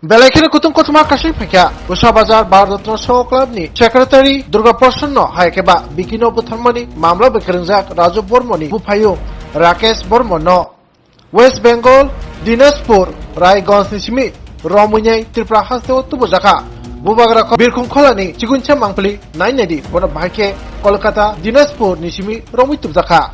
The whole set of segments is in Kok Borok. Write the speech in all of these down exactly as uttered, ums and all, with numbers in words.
Belai kheno kutung kothoma kasui phaikha Usa Bazar Bharat Ratna Saha Club ni Secretary Durga Prasanno, hai khe ba bikino butharmani mamla bai kwrwngjak Raju Bormoni buphayung Rakesh Bormano. West Bengal, Dinajpur, Raiganj ni simi romwi nai Tripura hasteo tubujakha. Bubagra kho Birkhung Kholani chiguncha mangpili nai nai di, bono bahai khe Kolkata, Dinajpur ni simi romwi tubjakha.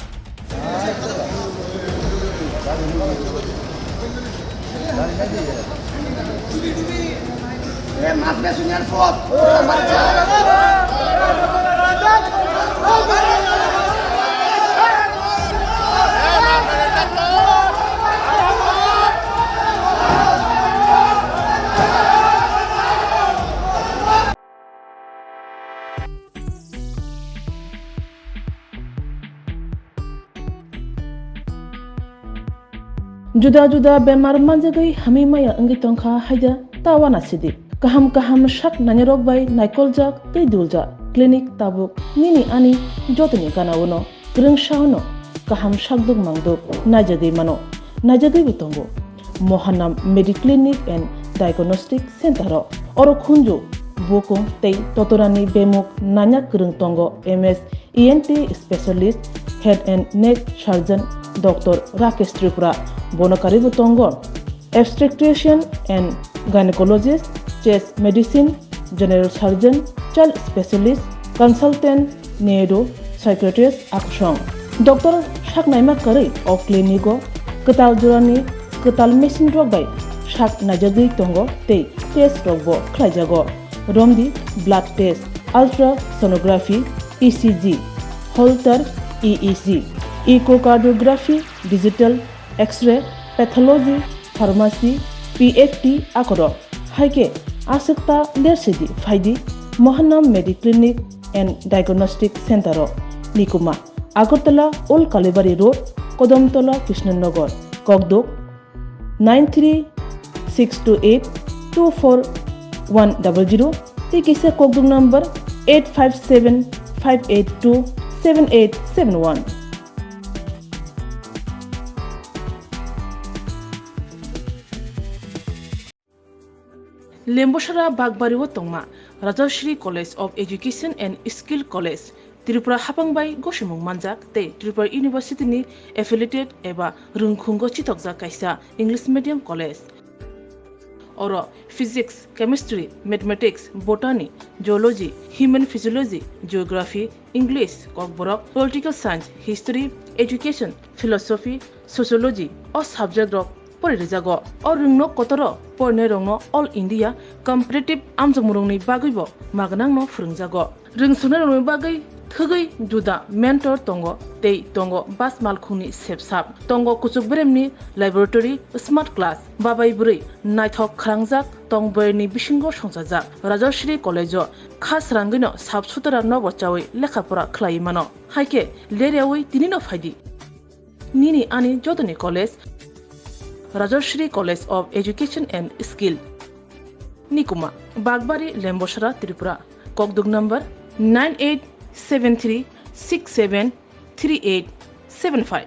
Juda juda bemar manjagwi hamwi maya wngwi tongkha haida ta uanasidi. Kaham kaham sak nainarok bai naikoljak tei duljak clinic tabuk nini ani jotoni gana-o no kwrwngsa-o no kaham sakduk mangduk naijagwi mano, naijagwibo tongo. Mohanam Mediclinic and Diagnostic Center-o oro khunju, bukung tei totorani bemuk nanya kwrwng tongo M S E N T specialist, head and neck surgeon Doctor Rakesh Tripura. Bono karwibo tongo obstetrician and gynecologist, chest medicine, general surgeon, child specialist, consultant, neuro psychiatrist akusong. Doctor saknaima karwi o clinic-o kwtal jorani kwtal machine rok bai sak naijagwi tongo tei test rokbo khlaijago. Romdi blood test, ultrasonography, E C G, Holter E E G, echocardiography, digital X-ray, pathology, pharmacy, P H D akorok. Hai khe aswk ta lersidi phaidi Mohanam Mediclinic and Diagnostic Center-o. Nikuma, Agartala Old Kalibari Road, Kodamtola, Krishnanagar, Kokduk, nine three six two eight two four one double zero, tei kisa kokduk number eight five seven five eight two seven eight seven one. Lembosara Bagbari o tongma Rajashri College of Education and Skill College, Tripura hapang bai gosimung manjak tei Tripura University ni affiliated eba rwngkhungo chithokjak kaisa English medium college. Oro physics, chemistry, mathematics, botany, zoology, human physiology, geography, English, Kokborok, political science, history, education, philosophy, sociology o subject rok pori rijago. O rwngno kotoro porinai rokno All India competitive amjokmung rokni bagwibo magnangno phwrwngjago. Rwngsunai rokni bagwi thwgwi juda mentor tongo tei tongo bas malkhungni sepsap. Tongo kuchuk beremni laboratory, smart class, babai bwrwi naithok khwrangjak tong bwrwini bisingo songchajak. Rajashri College o kha srangwino sap sutara nobo chawi lekha pora khlaiwi mano. Hai khe leryawi tinino phaidi. Nini ani jotoni college, Rajashri College of Education and Skill. Nikuma, Bagbari, Lembosara, Tripura. Kokduk number nine eight seven three six seven three eight seven five.